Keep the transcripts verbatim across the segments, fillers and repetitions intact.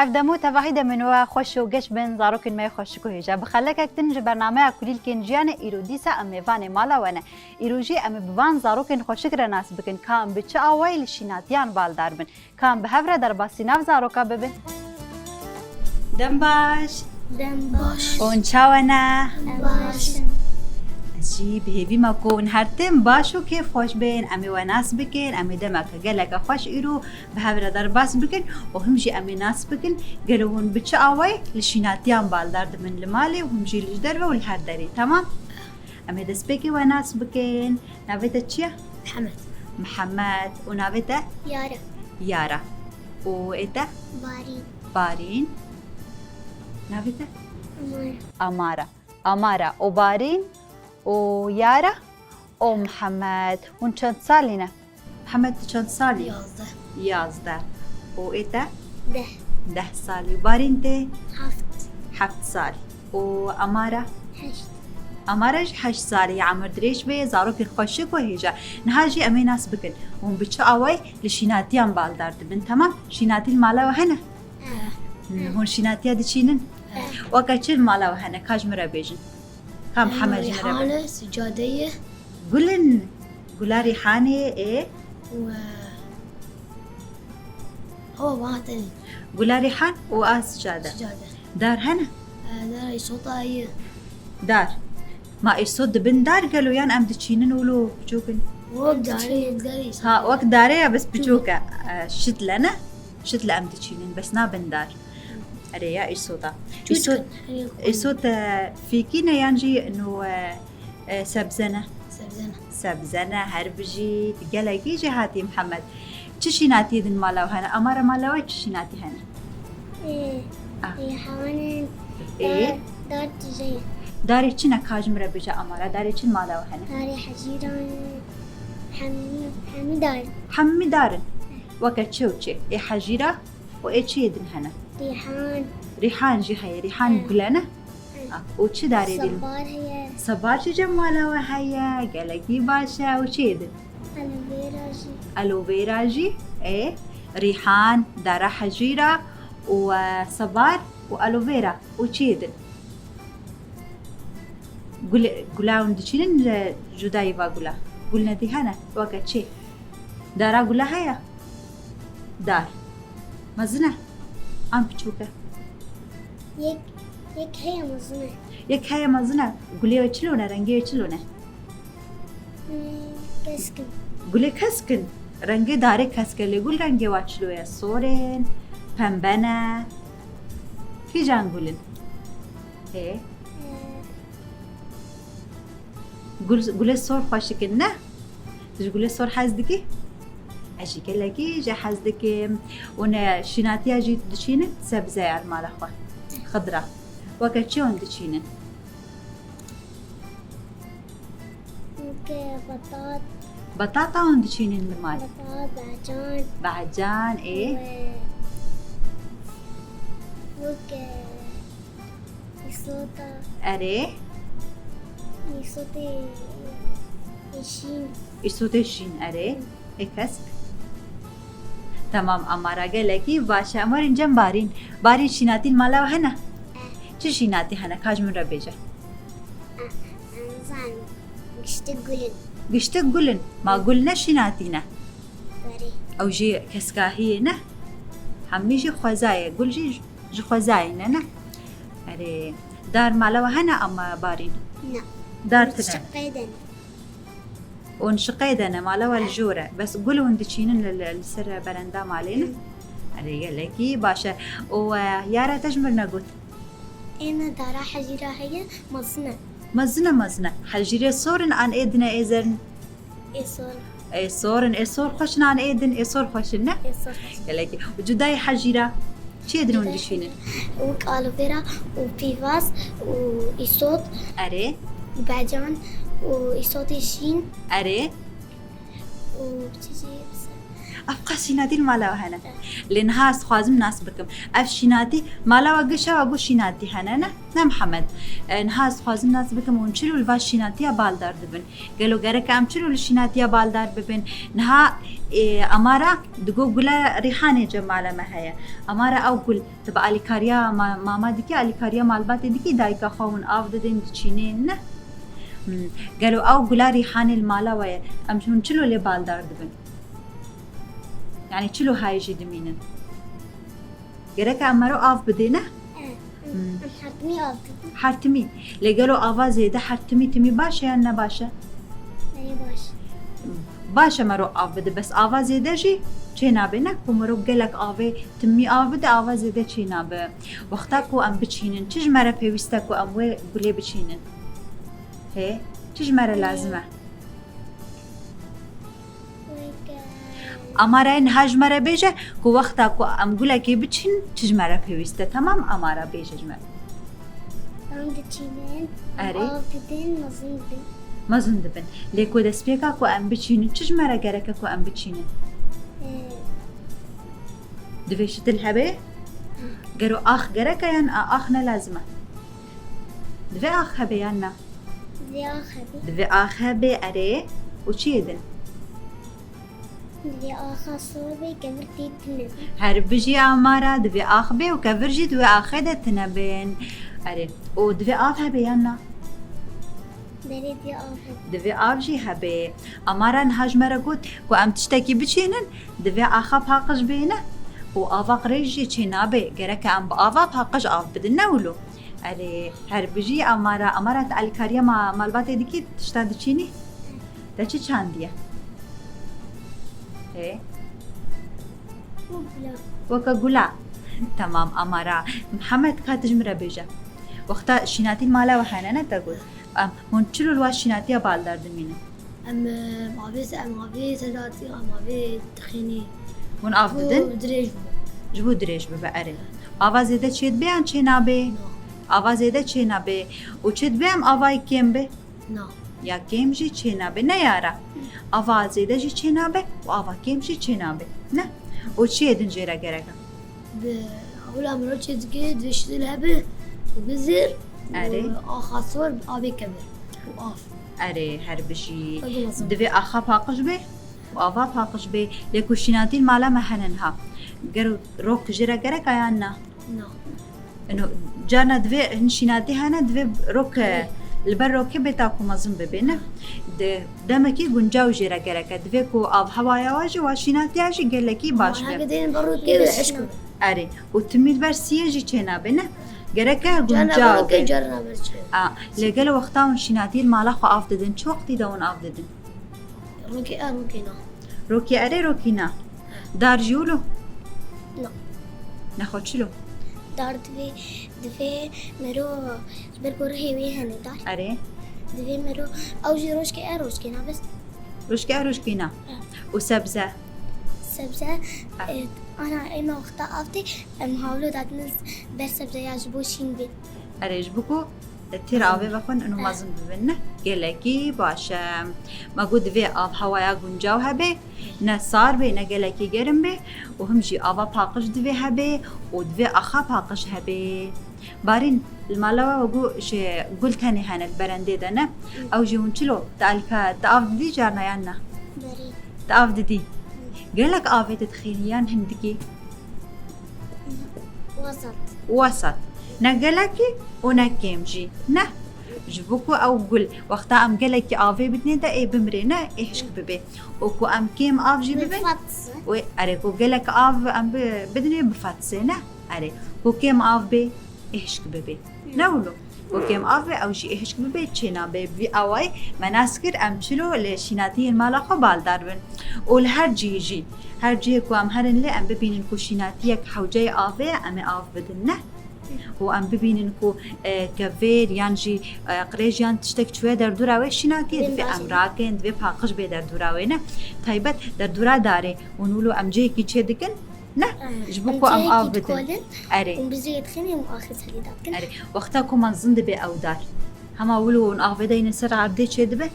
Ev dem û tevahî demên we xweş û geş bin, zarokên me yê xweşik û hêja. Bi xelekek din ji bernameya Kulîlkên Jiyanê îro dîsa em mêvanê mala we ne. Îro jî em ê bi van zarokên xweşik re nas bikin, ka em bi çi awayî li şînatiyan baldar bin, ka em bi hev re derbasî nav zaroka bibin. Dem baş. Dem baş. Hûn çawa ne? Baş. Ez jî bi hêvî me ku hûn her tim baş û kêfxweş bin. Em ê we nas bikin, em ê demeke geleke xweş îro bi hev re derbas bikin û him jî em ê nas bikin gelo hûn bi çi awayî li şînatiyan baldar dibin li malê û him jî li ji derve û li her derê. Temam? Em ê destpêkê we nas bikin. Navê te çi ye? Mihemed. Mihemed. Û navê te? Yara. Yara. Û ê te? Barîn. Barîn. Navê te? Amara. Amara. Amara û Barîn û Yara û Mihemed. Hûn çend salî ne? Mihemed, tu çend salî? Yazdeh. Yazdeh. Û ê te? Deh. Deh salî. Barîn tê? Heft. Heft salî. Û Amara? Heşt. Amara jî heşt salî ye, emir dirêj be, zarokên xweşik û hêja. Niha jî em ê nas bikin. Hûn bi çi awayî li şînatiyan baldar dibin, temam? Şînatî li mala we hene? Eh. Hûn şînatiya diçînin? Eh. Weke çi li mala we hene? Ka ji min re bêjin. Ka Mihemed ji min re bêjin. Rîhane, sicade ye. Gul in. Gula rîhanê ê? Û, e, ho, va tenê. Gula rîhan û a sicade. Sicade. Dar hene? E, dar îsota ye. Dar. Ma îsot dibin dar gelo yan em diçînin wilo biçûk in? Wek darê, wek darê îsota. Ha, wek darê ya bes biçûk e. E, şitle ne? Şitle em diçînin, bes nabin dar. Erê ya îsota. Çûçik. Îsot, îsot, e, fîkî ne yan jî no, e, e, sebze ne? Sebze ne. Sebze ne, her bijî. Tu gelekî jêhatî Mihemed. Çi şînatiyê din mala we hene? Amara mala we çi şînatî hene? Ê, Ah. ê, hewanin Ê? dar, dar tije ye. Darê çi ne ka ji min re bêje Amara? Darê çi mala we hene? Darê hecîran, hemî, hemî dar. Hemî dar in. Weke çi û çi? Ê hecîra û ê çiyê din hene? Rîhan. Rîhan jî heye. Rîhan He. gule ne? He. Ah, û çi darê din? Sebar heye. Sebar jî cem mala we heye. Gelekî baş e. Û çiyê din? Aloe vera jî. Aloe vera jî, ê, rîhan, dara hecîra û, e, sebar û aloe vera û çiyê din. Gul, gula hûn diçînin li cudayî va gula. Gul nedî hene, weke çi? Dara gula heye? Dar. Mezin e? An piçûk e? Yek, yek heye mezin e. Yek heye mezin e. Gulê wê çilo ne, rengê wê çilo ne? Hmm, kesk in. Gulê kesk in. Rengê darê kesk e, lê gul rengê wa çilo ye? Sor in, pembe ne. Kîjan gul in? Ê? Ee. Gul, gulê sor xweşik in, ne? Tu ji gulê sor hez dikî? Ez jî gelekî jê hez dikim. Hûn, e, şînatiya jî diçînin sebzeya li mala xwe. Xidra. Weke çi hûn diçînin? Weke betat. Betata hûn diçînin li mal? Betat, becan. Becan, ê? Wê. Weke Îsota. Erê. Îsotê şîn. Îsotê şîn, erê. Ê kesk. Temam, Amara gelekî baş e. Em werin cem Barîn. Barîn, şînatî li mala we hene? Eh. Çi şînatî hene? Ka ji min re bêje. Eh, em zanin. Giştik gul in. Giştik gul in. Ma gul ne şînatî ne? Berê. Ew jî keskahiyê ne? Hemî jî xweza ye. Gul jî Ji xwezayê ne, ne? Erê, dar mala we hene ama Barîn? Na. Dar tine. Şiqê de ne. Hûn şiqê de ne, mala we li jor e. Bes gul hûn diçînin li, li, li ser berenda malê ne? Hı. Erê, gelekî baş e. Û, e, Yara te ji min re got? Ê me dara hecîra heye, mezin e. Mezin e, mezin e. Hecîrê sor in an ê din e, ê zerrin? Ê sor. Ê sor in, ê sor xweş in an ê din, ê sor xweş in, ne? Ê sor xweş in. Gelekî. Û cudayê hecîra? Çiyê din hûn dişînin? Wek aloe vera û pîvaz û îsot. Erê. Becan û îsotê şîn. Erê. Û çi jî? Ev qas şînatî li mala we hene. Lê niha ez dixwazim nas bikim. Ev şînatî, mala we gişa we got şînatî hene, ne? Ne Mihemed. E, niha ez dixwazim nas bikim hûn çilo li va şînatiya baldar dibin. Gelo gerek em çilo li şînatiya baldar bibin? Niha, e, Amara digo gula rîhanê cem mala me heye. Amara ew gul, tu bi alîkariya ma-, mama dikî, alîkariya malbatê dikî, dayika xwe hûn av didin, diçînên, ne? Hmm. Gelo ew gula rîhanê li mala we ye? Em hûn çilo lê baldar dibin? Yani çilo hayê jî dimînin? Gerek em mero av bidê, ne? Em, Hmm. em her timî av didin. Her timî. Lê gelo ava zêde her timî timî baş e yan ne baş e? Erê baş. Baş e mero av bide, bes ava zêde jî çê nabe, ne? Ku mero gelek avê timî av bide, ava zêde çê nabe. Wexta ku em biçînin, çi ji me re pêwîst e ku em wê gulê biçînin? Hê? Çi ji me re lazim e? Weke. Amara niha ji me re bêje ku wexta ku em gulekê biçîn, çi ji me re pêwîst e? Temam, Amara bêje ji me re. Em diçînin, em Erê. av didin, mezin dibin. Mezin dibin. Lê ku destpêka ku em biçînin, çi ji me re gerek e ku em biçînin? Ee. Divê şitil hebe? Gero ax gerek e yan a-, ax ne lazim e? Divê ax hebe yan na? Divê ax hebe. Divê ax hebe, erê. Û çi yê din? Divê axa sor be, kevir tê tune be. Her bijî Amara, divê ax bê û kevir jî di wê axê de tune bin. Erê. Û divê av hebe yan na? Belê divê av hebe. Divê av jî hebe. Amara niha ji me re got ku em tiştekî biçînin, divê axa paqij bê, ne? Û ava qirêj jî çê nabe. Gerek e em bi ava paqij av bidin, ne wilo? Erê, her bijî Amara. Amara, tu alîkariya ma-, malbatê dikî, tişta diçînî? Te çi çandiye? Hê? Weke gula. Weke gula. Temam, Amara. Mihemed, ka tu ji min re bêje. Wexta şînatî li mala we hene, ne te got? Em, hûn çilo li wa şînatiya baldar dimînin? Em, em, avê se-, em avê sedatî, em avê dixînî. Hûn av didin? Dirêj bibe. Ji bo dirêj bibe, erê. Ava zêde çê dibe yan çê nabe? Na. Ava zêde çê nabe. Û çê dibe em avayê kêm be? Na. Ya kêm jî çê nabe, ne yara? Ava zêde jî çê nabe û ava kêm jî çê nabe. Ne? Û çiyê din jê re gerek e? Bi ewla mirov çê dike, divê şitil hebe, bizir, Erê. û axa sor, avê kevir. Û av. Erê, her bijî. Hadi lazım. Divê axa paqij be û ava paqij be. Lê ku şînatî li mala me hene niha. Gero rok jê re gerek a yan na? Na. Ino, carna divê hin şînatî hene, divê rok, Erê. li ber rokê bê ta ku mezin bibe, ne? Di demekî guncaw jê re gerek e. Divê ku av hewaya wa jî, wa şînatiya jî gelekî baş be. Heke dêrin ber rokê ve hişk be. Erê. Û timî li ber siyê jî çê nabe, ne? Gerek e guncaw be. Carna ber rokê, carna ber çê. A, lê gelo wexta hûn şînatî li mala xwe av didin, çi wextî de hûn av didin? Rokê e, rokê na. Rokê erê, rokî na. Dar jî wilo? Na. Nexwe çilo? Dar divê, divê mero ji ber ku rihê wê hene dar. Erê. Divê mero, ew jî rojkê e, rojkê na bes. Rojkê e, rojkê na. Ha. Û sebze? Sebze, Ha. e, ana êma wexta av tê, em hawlo dadin ber sebze ya ji bo şîn bê. Erê, ji bo ku têr avê vexwin û mezin bibin, ne? Gelekî baş e. Me got divê av hewaya guncaw hebe, ne sar bê, ne gelekî gerim bê û him jî ava paqij divê hebe û divê axa paqij hebe. Barîn, li mala we got ji gul tenê hene li berendê de, ne? Ew jî hûn çilo, te alîka, te av didî carna yan na? Berî. Te av didî? Gelek avê didixînî yan hindikî? Wesat. Wesat. Ne gelekî û ne kêm jî. Ne. Ji bo ku ew gul, wexta em gelekî avê bidinê de ê bimrê, ne, ê hişk bibê. Û ku em kêm av jî bibin, Bifatse. wê, erê, ku gelek av em bi-, bidinê bifatse, ne. Erê, ku kêm av bê, ê hişk bibê. Ne wilo? Ku kêm av be, ew jî ê hişk bibe, çê nabe. Vî awayî me nas kir, em çilo li şînatiyên mala xwe baldar bin. Û li her cihê jî, her cihê ku em herin lê, em bibînin ku şînatiyek hewceyê avê ye, em ê av bidin, ne? Û em bibînin ku, e, kevêr yan jî, e, qirêj yan tiştek çûye derdora wê şînatiyê, Bên divê em bajin. rakin, divê paqij bê derdora wê, ne? Taybet derdora darê. Hûn wilo em cihekî çê dikin? Ne? Ji bo ku em av bidin. Erê. Hûn bizê dixînin û axê serî dakin. Erê. Wexta ku mezin dibe ew dar. Hema wilo hûn avê deynin ser erdê çê dibe?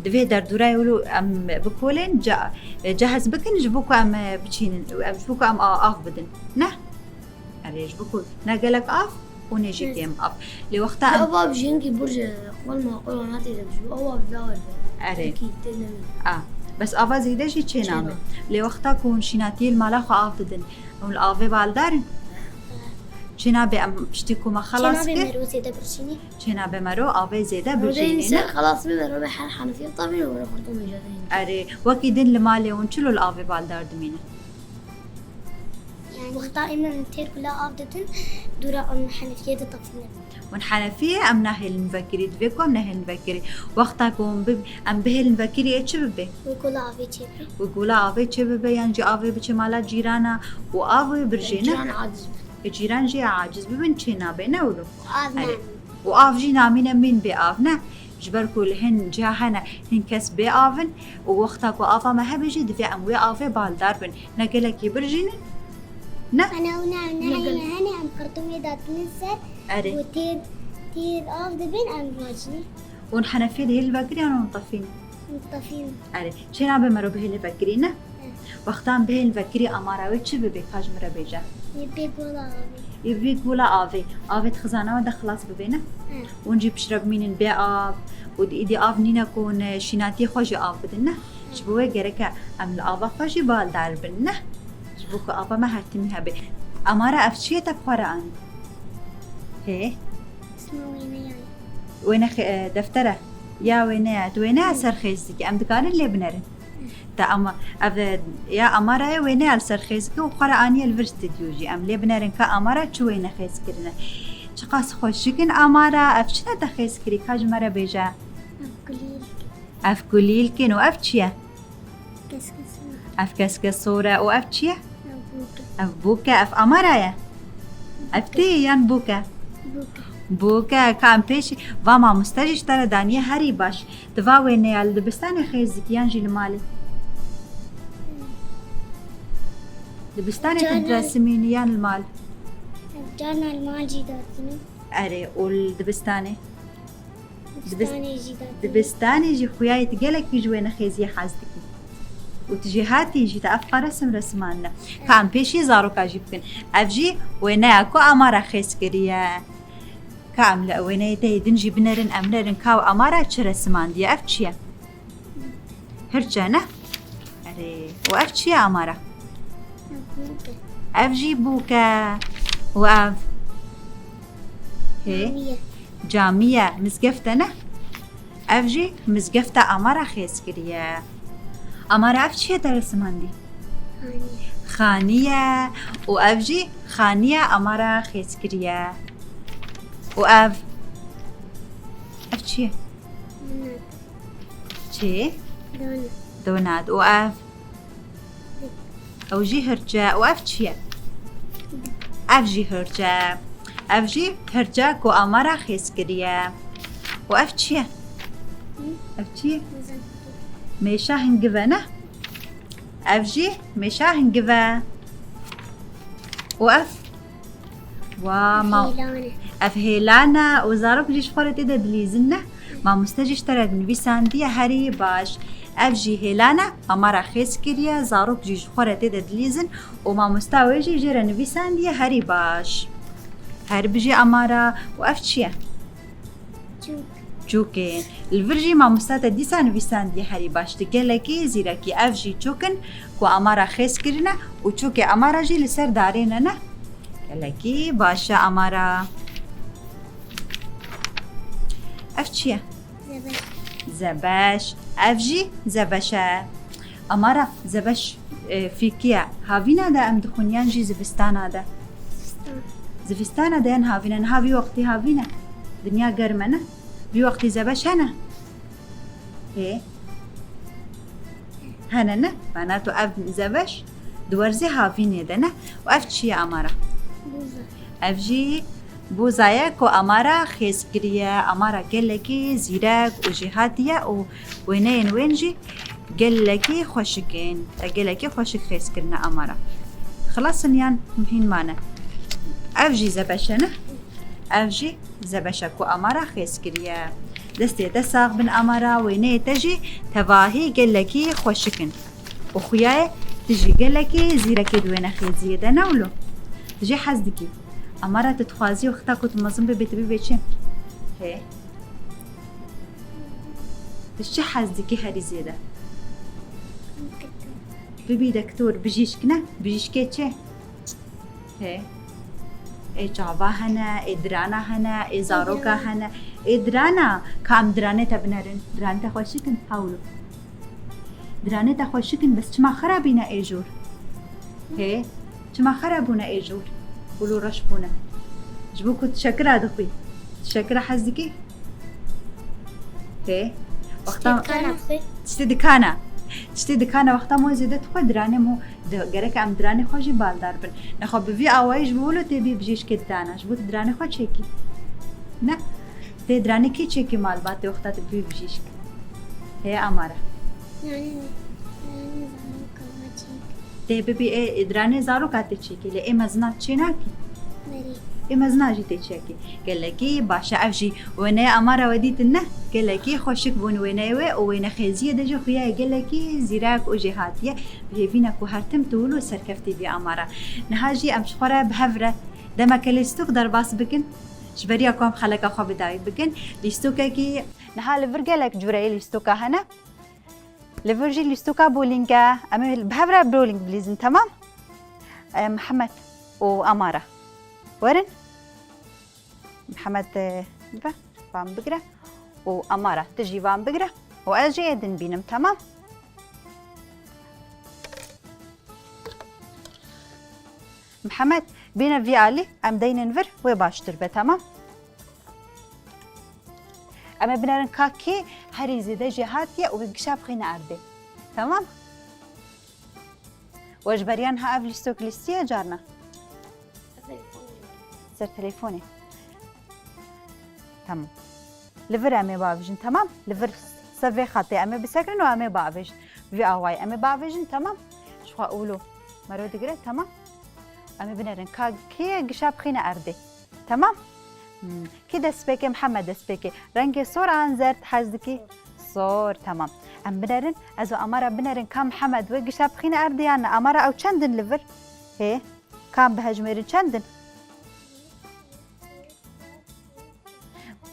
Divê derdûrayê wilo em bikolên, ce-, cehz bikin ji bo ku em biçînin, em ji bo ku em a-, av bidin. Ne? Erê, ji bo ku ne gelek av û ne jî kêm av. Lê wexta em Ev av ji hinkî bir ji xwel maqul wana tê de ji bo ew av ve. Erê. Hinkî tê nemî. A, bes ava zêde jî çê nabe. Lê wexta ku hûn şînatiyê li mala xwe av didin, hûn li avê baldar in? Çê nabe em piştî ku me xelas kir. Çê nabe mero zêde birjînî. Çê nabe mero avê zêde birjînî. Ser xelas bibe, robe her henefiyê tavî û were xurtumê jadeyî. Erê, wekî din li malê hûn çilo li avê baldar dimîne? Yani wexta em têr kula av didin, dûra em henefiyê de tafîne. Hûn henefiyê em nahêlin vekirî, divê ku em nehêlin vekirî. Wexta ku hûn bib-, em bihêlin vekirî ê çi bibe? Wê gola avê çê bibe. Wê gola avê çê bibe, yan jî avê biçe mala cîrana û av wê birjê ne? Cîran aciz bin. Ê cîran jî aciz bibin, çê nabe ne wilo? Av Erê. Û av jî namîne mîn bê av ne? Ji ber ku li hin ciha hene, hin kes bê av in û wexta ku ava me hebe jî divê em wê avê baldar bin. Ne gelekî birjînin? Ne? Ana û ne, ne hene, hene em xirtumê datinin ser Erê. Û têr, têr av dibin em racinin. Hûn henefiyê dihêlin vekirî yan hûn tefîn? Hûn tefîn. Erê. Çê nabe mero bihêlin vekirî ne? Wexta em bihêlin vekirî amara wê çi bibe, ka ji min re bêje? Yê bê gola avê. Yê bê gola avê. Avê di xizana we de xilas bibe ne? Hûn jî piştre bimînin bê av û di îdî av nîne ku hûn şînatiyê xwe jî av bidin ne? Ji bo wê gereke em li ava xwe jî baldar bin ne? Ji bo ku ava me her timî hebe. Amara ev çi ye te bi xwe re anî? Hê? Isma wêneya ye. Wêne xe-, e, defter e. Ya wêne ye. Tu wêneya ser xêz dikî. Em dikarin lê binerin. Te ama, ev, e, ya amara ye, wêneya li ser xêz dikî û xwe re aniye li vir stûdyo jî. Em lê binerin ka amara çi wêne xêz kirine. Çiqas xweşik in amara, ev çi ne te xêz kirî, ka ji me re bêje? Ev kulîlk. Ev kulîlk in û ev çi ye? Keskesor. Ev keskesor e û ev çi ye? Ev bûk e. Ev bûk e, ev amara ye? Ev tê yan bûk e? Bûk e. Bûk e, ka em pêşî, va mamoste jî ji te re daniye herî baş. Tu va wêneya li dibistanê xêz dikî yan jî li malê? Dibistanê tu diresimînî yan li mal? Carna li mal jî dertînim. Erê, û li dibistanê? Dibistanê jî dertînim. Dibistanê jî xuya ye tu gelekî ji wênexêziyê hez dikî. Û tu jêhatî jî, te ev resim resimandine. Ka em pêşî zaroka jî bikin. Ev jî wêneya ku amara xêz kiriye. Ka em li wêneyê te yê din jî binerin, em binerin ka amara çi resimandiye. Ev çi ye? Hirçe ne? Erê. Û ev çi ye amara? Ev jî bûk e. Û ev? Hê? Camî ye. Camî ye. Mizgeft e ne? Ev jî mizgefta amara xêz kiriye. Amara ev çi ye te resimandî? Xanî. Xanî ye. Û ev jî xanî ye amara xêz kiriye. Û ev? Ev çi ye? Donat. Çi? Donat. Donat. Û ev? Ew jî hirçe. Û ev çi ye? Ev jî hirçe. Ev jî hirçe ku amara xêz kiriye. Û ev çi ye? Ev çi ye? Mêşa hingive ne? Ev jî mêşa hingive. Û ev? Wa, ma-, Hêlan e. Ev hêlan e û zarok jî ji xwe re tê de dilîzin ne? Mamoste jî ji te re nivîsandiye herî baş. Ev jî hêlan e, amara xêz kiriye, zarok jî ji xwe re tê de dilîzin û mamosta wê jî jê re nivîsandiye herî baş. Her bijî amara û ev çi ye? Çûk. Çûkê. Li vir jî mamosta te dîsa nivîsandiye herî baş. Tu gelekî zîrekî. Ev jî çûk in ku amara xêz kirine û çûkê amara jî li ser darê ne ne. Gelekî baş e amara. Ev çi ye? Zebeş. Zebeş. Ev jî zebeş e. Amara zebeş, e, fîkiye. Havîna de em dixwin yan jî zivistana de? Zivistan. Zivistana de yan havîne? Niha vî wextî havîne. Dinya germ e ne? Vî wextî zebeş hene? Hê? Hene ne? Mana tu ev zebeş di werzê havînê de ne? Û ev çi ye amara? Bûza. Ev jî bûza ye ku amara xêz kiriye, amara gelekî zîrek û jêhatî ye û wêneyên wên jî gelekî xweşik in. Te gelekî xweşik xêz kirine amara. Xilas in yan hîn mane? Ev jî zebeş e ne? Ev jî zebeş e ku amara xêz kiriye. Destê te sax bin Amara, wêneyê te jî tevahî gelekî xweşik in. Û xuya ye tu jî gelekî zîrekê di wênexêziyê de, ne wilo? Tu jî hez dikî. Amara, tu dixwazî wexta ku tu mezin bibî, tu bibê çi? Hê? Tu çi hez dikî herî zêde? Bibî dektor, bijîşk ne? Bijîşkê çi? Hê. Ê çava hene, ê dirana hene, ê zaroka hene. Ê dirana, ka em diranê te binerin. Diranê te xweşik in, hewlo. Diranê te xweşik in, bes çima xera bîne ê jor? Hê. Çima xera bûne ê jor? Hûl û reş bûne. Ji bo ku tu şekira dixwî. Tu şekira hez dikî? Hê. Wexta Tiştê dikana xwe. Tiştê dikana. Tiştê dikana wexta mo zêde dixwe diranê mo. Di-, gerek em diranê xwe jî baldar bin. Nexwe bi vî awayî ji bo wilo tê bî bijîşkê dirana. Ji bo tu diranê xwe çêkî. Ne. Tê diranê kê çêkî malbatê wexta tu bî bijîşk? Hê Amara. Yani, yani zaroka çêk. Tê bibî ê, ê diranê zaroka tê çêkî. Lê ê mezina çê nakî? Berî. Ê mezina jî tê çêkî. Gelekî baş e. Ev jî wêneyê Amara we dîtin ne? Gelekî xweşik bûn wêneyê wê û wênexêziyê de jî xuya ye gelekî zîrek û jêhatî ye. Bi hêvî ne ku her tim tu wilo serkeftî bî Amara. Niha jî em ji xwe re bi hev re demeke lîstok derbas bikin. Ji beriya ku em xeleka xwe bi dawî bikin. Lîstokekî niha li vir gelek cureyê lîstoka hene. Li vir jî lîstoka bowling e. Em ê bi hev re bowling bilîzin, temam? E, Mihemed û Amara. Werin. Mihemed, e, ve, van bigire. Û Amara, tu jî van bigire. Û ez jî ê din bînim, temam? Mihemed, bîne vî alî, em deynin vir, wê baştir be, temam? Em ê binerin ka kê herî zêde jêhatî ye û wê gişa bixîne erdê. Temam? We ji beriya niha ev lîstok lîstiye carna? Ser telefonê. Tamam. Li vir em ê biavêjin, temam? Li vir ser vê xetê em ê bisekinin û em ê biavêjin. Vî awayî em ê biavêjin, temam? Ji xwe ûlo mero digire, temam? Em ê binerin ka kê gişa bixîne erdê. Temam? Hmm. Kî dest pê ke? Mihemed dest pê ke. Rengê sor an zerd hez dikî? Sor, temam. Em binerin, ez û Amara binerin ka Mihemed wê gişa bixîne erdê yan ne? Amara, ew çend in li vir? Hê? Ka em bihejmêrin çend in?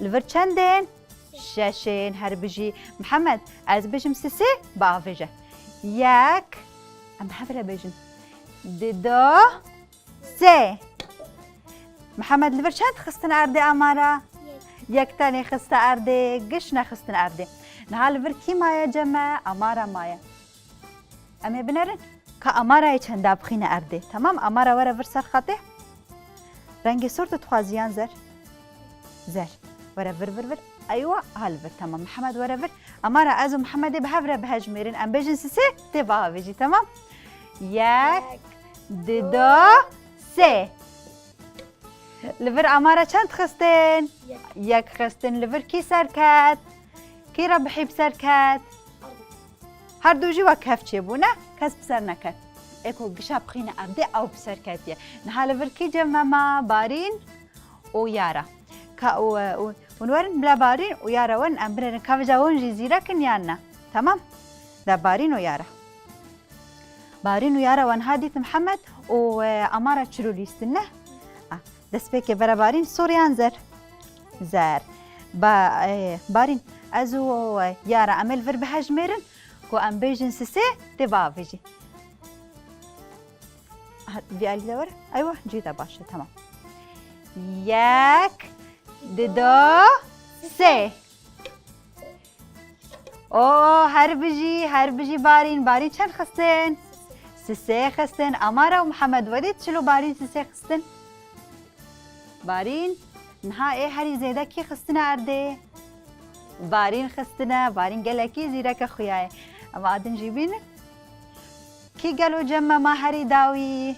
Li vir çend in? Şeş in, her bijî. Mihemed, ez bijim sisê, biavêje. Yek, em bi hev re bêjin. Dido, sê. Mihemed, li vir çend xistin erdê Amara? Yek. Yek tenê xiste erdê, giş nexistin erdê. Niha li vir kî maye cem me? Amara maye. Em ê binerin ka Amarayê çenda bixîne erdê. Temam, Amara were vir ser xetê. Rengê sor tu dixwazî yan zer? Zer. Were vir, vir, vir. Eywa, ha li vir, temam. Mihemed were vir. Amara, ez û Mihemedê bi hev re bihejmêrin. Em bêjin sisê, tê biavêjî, temam? Yek, dido, sê. Li vir Amara çend xistin? Yek. Yek xistin. Li vir kî serket? Kî rebihî bi ser ket? Her du jî wek hev çêbûne, kes bi ser neket. Ê ku gişa bixîne erdê, ew bi ser ketiye. Niha li vir kî cem me ma? Barîn û Yara. Ka û, û, hûn werin bila Barîn û Yara werin, em binerin ka vêca hûn jî zîrek in yan ne? Temam? De Barîn û Yara. Barîn û Yara, we niha dît Mihemed û, e, Amara çilo lîstin ne? Ah, destpêkê bere Barîn, sor yan zer? Zer. Ba, e, Barîn, ez û, e, Yara em ê li vir bihejmêrin ku em bêjin sisê, tê biavêjî. Ha, vî alî de were. Eywa, cî de baş e, temam. Yek, dido, sê. O, her bijî, her bijî Barîn. Barîn çend xistin? Sisê xistin. Amara û Mihemed, we dît çilo Barîn sisê xistin? Barîn, niha ê herî zêde kî xistine erdê? Barîn xistine. Barîn gelekî zîreke xuya ye. Em a din jî bînin. Kî gelo cem me ma herî dawî?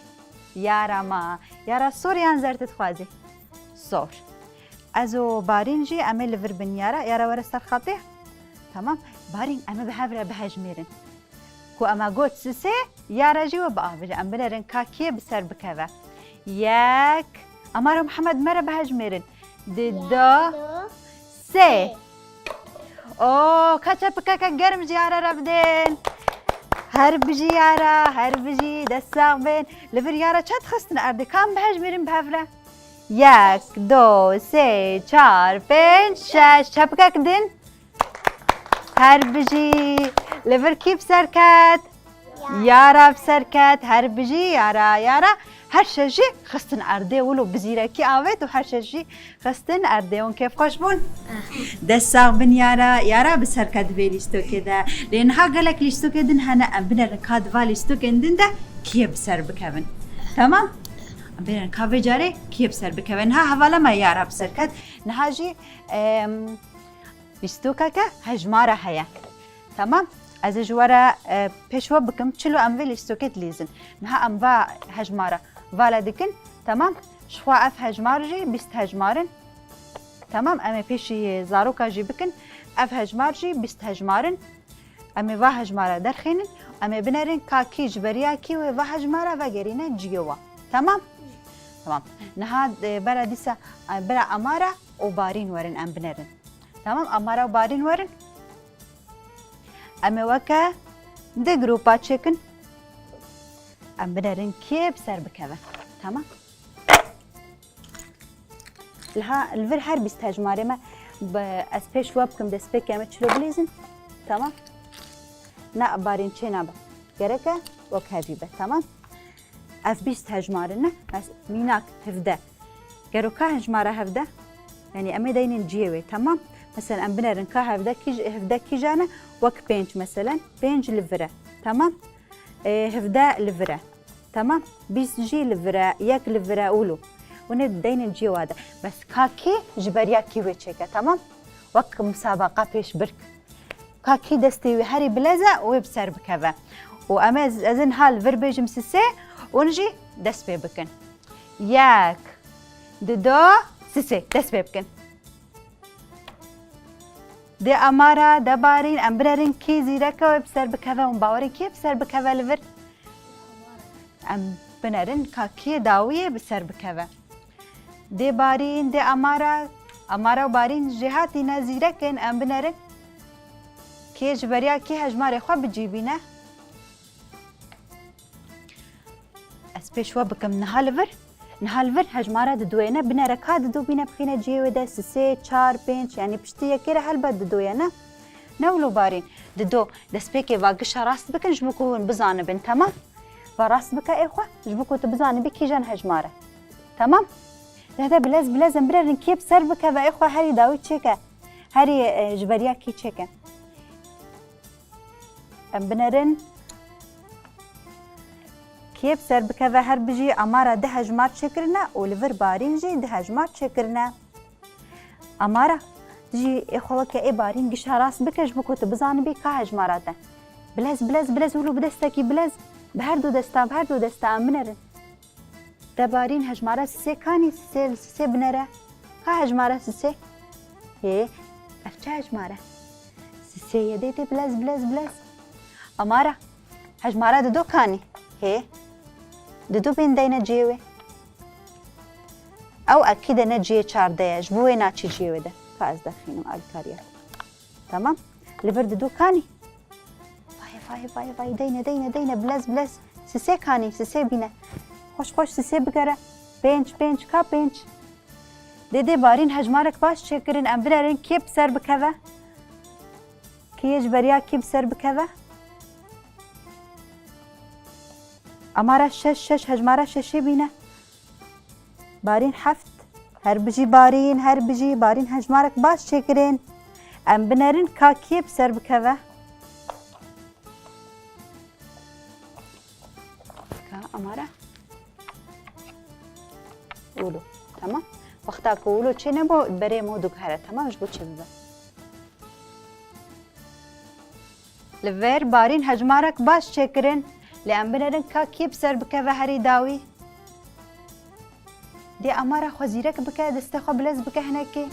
Yara ma. Yara, sor yan zerd dixwazî? Sor. Ez û Barîn jî em ê li vir bin Yara. Yara, were ser xetê. Temam. Barîn, em ê bi hev re bihejmêrin. Ku em e got sisê, Yara jî we biavêje. Em binerin ka kê bi ser bikeve. Yek. Amara û Mihemed, me re bihejmêrin. Dido. Sê. Oh, ka çepikeke germ ji Yara re bidin. Her bijî Yara, her bijî, dest sax bin. Li vir Yara çend xistin erdê? Kam bihejmêrin bi hev re? Yek, du, sê, çar, pênc, şeş. Çepikek din. Her bijî. Li vir kî bi ser ket? Yara bi ser ket. Her bijî Yara, Yara. Her şeş jî xistin erdê, wilo bi zîrekî avêt û her şeş jî xistin erdê. Hûn kêfxweş bûn? Dest sax bin Yara. Yara bi ser ket vê lîstokê de. Lê niha gelek lîstokê din hene, em binerin ka di va lîstokên din de kiyê bi ser bikevin. Tamam? Em binerin ka vê carê kiyê bi ser bikeve. Niha hevala me Yara bi ser ket. Niha jî, em, lîstokeke hejmara heye. Tamam? Ez ê ji we re, e, pêşve bikim. Çilo em vê lîstokê dilîzin. Niha em va hejmara vala dikin. Tamam? Ji xwe ev hejmar jî bîst hejmar in. Tamam? Em ê pêşî zaroka jî bikin. Ev hejmar jî bîst hejmar in. Em ê va hejmara derxînin. Em ê binerin ka kî ji beriya kî wê va hejmara vegerîne cihê we. Tamam? Tamam. Niha, e, bera dîsa, e, bera Amara û Barîn werin em binerin. Tamam, Amara û Barîn werin. Em ê weke di grûpa çêkin. Em binerin kê bi ser bikeve. Tamam. Liha li vir her bîst hejmarê me bi, ez pêş we bikim, destpêkê em ê çilo bilîzin. Tamam. Na Barîn çê nabe. Gereke wek hevî be. Tamam. Ev bîst hejmar in, ne? Mes-, mînak hevdeh. Gero ka hejmara hevdeh? Yanî em ê deynin cihê wê, temam? Meselen em binerin ka hevdeh kîj-, hevdeh kîjan e? Wek pênc meselen. Pênc li vir e. Temam? Ê, hevdeh li vir e. Temam? Bîst jî li vir e, yek li vir e, wilo. Hûn ê deynin cihê wa de. Bes ka kî ji beriya kî wê çêke, temam? Wek musabeqa pêşbirk. Ka kî destê wî herî bilez e, wê bi ser bikeve. Û em ez, ez ê niha li vir bêjim sisê, hûn jî dest pê bikin. Yek, dido, sisê. Dest pê bikin. Dê Amara, de Barîn, em binerin kî zîrek e, wê bi ser bikeve. Hûn bawerî kê bi ser bikeve li vir? Em binerin ka kê dawiyê bi ser bikeve. Dê Barîn, dê Amara. Amara û Barîn jêhatî ne, zîrek in, em binerin. Kê ji beriya kê hejmarê xwe bi cî bîne? Ez pêş we bikim niha li vir. Niha li vir hejmara didoyê ne, binere ka dido bîne bixîne cihê wê de, sisê, çar, pênc, yanî piştî yekê re helbet didoyê ne. Ne wilo Barîn? Dido, destpêkê va gişa rast bikin ji bo ku hûn bizanibin, temam? Va rast bike ê xwe, ji bo ku tu bizanibî kîjan hejmar e. Temam? Dehde bilez bilez em binerin kê bi ser bikeve ê xwe herî dawî çêke. Herî, e, ji beriya kî çêke. Em binerin. Kê bi ser bikeve her bijî Amara du hejmar çêkirine û li vir Barîn jî du hejmar çêkirine. Amara, tu jî ê xwe weke ê Barîn gişa rast bike ji bo ku tu bizanibî ka hejmara te. Bilez, bilez, bilez, wilo bi destekî bilez, bi her du desta, bi her du desta em binerin. De Barîn, hejmara sisê kanî, sisê, sisê binere. Ka hejmara sisê? Hê, ev çi hejmare? Sisê ye, dê, dê, bilez, bilez, bilez. Amara, hejmara dido kanî? Hê, dido bên deyne cihê wê. Ew ekî de ne cihê çardeh ye, ji bo wê naçî cihê wê de. Ka ez derxînim alîkariya. Tamam. Li vir dido kanî. Vay, vay, vay, vay. Deyne, deyne, deyne. Bilez, bilez. Sisê kanî, sisê bîne. Xweş, xweş sisê bigere. Pênc, pênc, ka pênc. Dê, dê Barîn hejmarek baş çêkirin. Em binerin kê bi ser bikeve. Kê yê ji beriya kê bi ser bikeve. Amara şeş, şeş, hejmara şeşê bîne. Barîn heft. Her bijî Barîn, her bijî Barîn hejmarek baş çêkirin. Em binerin ka kê bi ser bikeve. Ka Amara. Wilo. Tamam. Wexta ku wilo çê nebû, berê modû here. Tamam, ji bo çê bibe. Li vir Barîn hejmarek baş çêkirin, lê em binerin ka kê bi ser bikeve herî dawî. Dê Amara xwe zîrek bike, destê xwe bilez bike hinekê.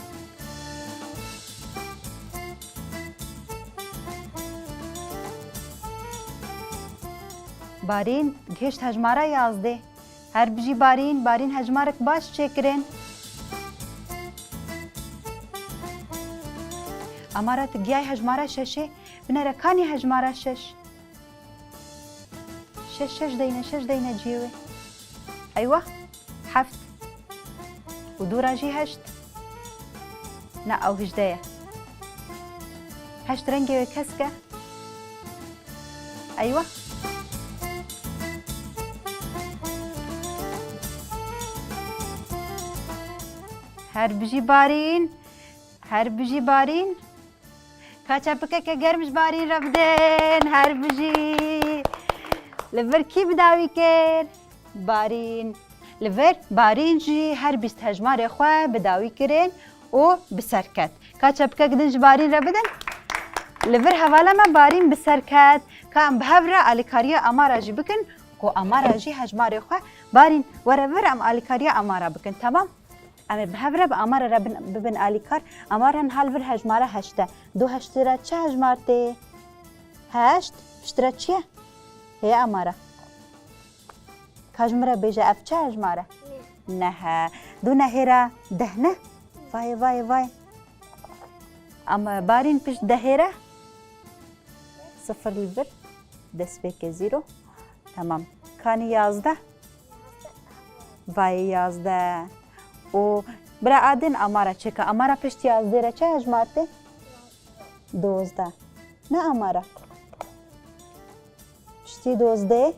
Barîn gihişt hejmara yazdê. Her bijî Barîn, Barîn hejmarek baş çêkirin. Amara, tu giyayî hejmara şeşê. Binêre kanî hejmara şeş. Şeş, şeş deyne, şeş deyne cihê wê. Eywa, heft. Û dûra jî heşt. Na, ew hejdeh ye. Heşt rengê wê kesk e. Eywa. Her bijî Barîn. Her bijî Barîn. Ka çepikeke germ ji Barîn re bidin. Her bijî. Li vir kî bi dawî kir? Barîn. Li vir Barîn jî her bîst hejmarê xwe bi dawî kirin û bi ser ket. Ka çepikek din ji Barîn re bidin. Li vir hevala me Barîn bi ser ket. Ka em bi hev re alîkariya Amara jî bikin ku Amara jî hejmarê xwe. Barîn, were vir em alîkariya Amara bikin, temam? Em ê bi hev re bi Amara re bin, bibin alîkar. Amara niha li vir hejmara heşt e. Du heşt re çi hejmar tê? Heşt piştre çi ye? Hê Amara. Ka ji min re bêje, ev çi hejmar e? Neh e. Du nehê re deh ne? Vay, vay, vay. Ama Barîn pişt dehê re? Sifir li vir. Destpêkê zîro. Tamam. Kanî yazdeh? Vayê yazdeh. Û bira Adin Amara çêke. Amara pişt yazdeh re çi hejmar tê? Dozdeh. Ne Amara? Piştî dozdeh.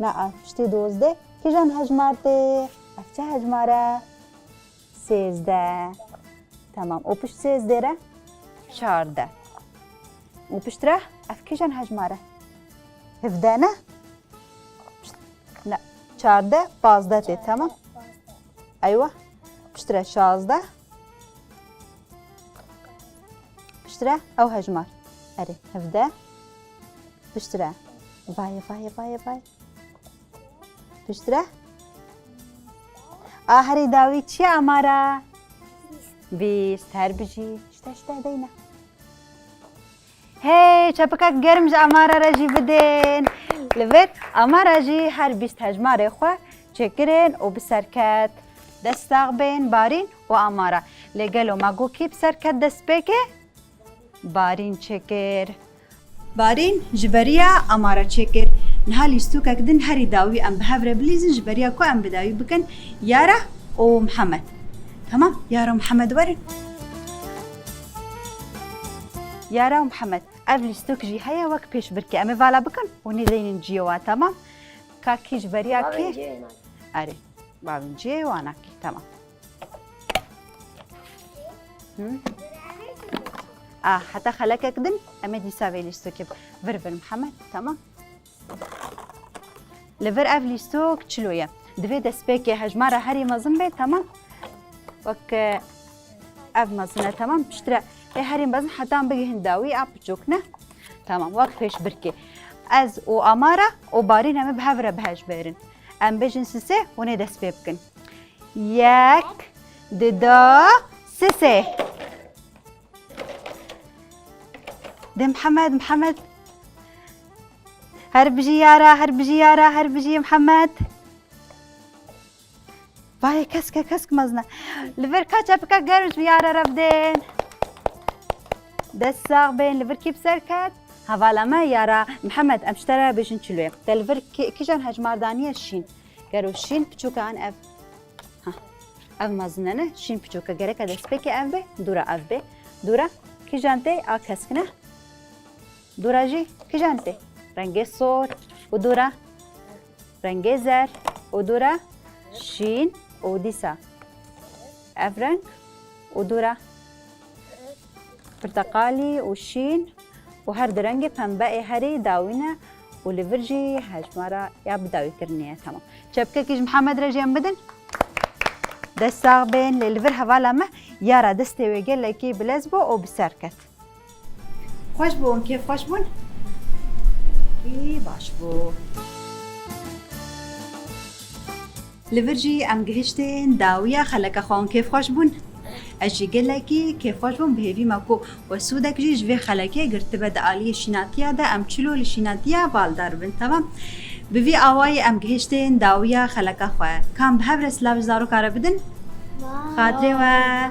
Na, piştî dozdeh. Kîjan hejmar tê? Ev çi hejmar e? Sêzdeh. Tamam. Û pişt sêzdeh re? Çardeh. Û piştre? Ev kîjan hejmar e? Hevdeh ne? Ne. Çardeh, pazdeh tê, tamam. Eywa. Piştre şazdeh. Piştre ew hejmar. Erê, hevdeh. Piştre. Vay, vay, vay, vay. Piştre. A herî dawî çi ye Amara? Bîst. Her bijî. İşte, işte, deyne. Hey, çepikek germ ji Amara re jî bidin. Li vir Amara jî her bîst hejmarê xwe çêkirin û bi ser ket. Dest sax bên Barîn û Amara. Lê gelo me got kî bi ser ket destpêkê? Barîn çêkir. Barîn ji beriya Amara çêkir. Niha lîstokek din herî dawî em bi hev re bilîzin ji beriya ku em bi dawî bikin Yara û Mihemed. Tamam, Yara û Mihemed werin. Yara û Mihemed, ev lîstok jî heye wek pêşbirkê. Em ê vala bikin û nêzeynin ciyê wa, tamam? Ka kî ji beriya kê? Bavên ciyê wan. Erê, bavên ciyê wana kî, tamam. Hı? Ah, heta xelekek din, em ê dîsa vê lîstokê bi-, vir vir Mihemed, tamam. Li vir ev lîstok çilo ye. Divê destpêkê hejmara herî mezin bê, tamam. Wek, e, ev mezin e, tamam. Piştre ê herî mezin heta em bigihin dawî a piçok ne. Tamam, wek pêşbirkê. Ez û Amara û Barîn em ê bi hev re bi hej bêrin. Em bêjin sisê hûn ê dest pê bikin. Yek, dido, sisê. De Mihemed, Mihemed. Her bijî Yara, her bijî Yara, her bijî Mihemed. Vay, kesk e, kesk mezin e. Li vir ka çepika germ ji Yara re bidên. Dest sax bên, li vir kî bi ser ket? Hevala me Yara, Mihemed, em ji te re bêjin çilo ye. Te li vir kî-, kîjan hejmar daniye şîn? Gero şîn piçûk e an ev. Ha. Ev mezin e ne? Şîn piçûk e. Gereke destpêkê ev be, dûra ev be. Dûra kîjan tê a kesk ne? Dûra jî kîjan tê? Rengê sor û dûra rengê zer û dûra şîn û dîsa ev reng û dûra pirteqalî û şîn û her du rengê pembe ê herî dawî ne û li vir jî hejmara ya bi dawî kirinê ye. Tamam. Çepkekî ji Mihemed re jî em bidin. Dest sax bên, lê li vir hevala me Yara destê wê gelekî bilez bû û bi ser ket. Xweş bû, kêf xweş bûn? Gelekî baş bû. Li vir jî em gihiştin dawiya xeleka xwe, hûn kêfxweş bûn? Ez jî gelekî kêfxweş bûm, bi hêvî me ku we sûdek jî ji vê xelekê girtibe di aliyê şînatiya de, em çilo li şînatiya baldar bin. Temam. Bi vî awayî em gihiştin dawiya xeleka xwe. Ka em bi hev re silav ji zaroka re bidin? Xatirê we.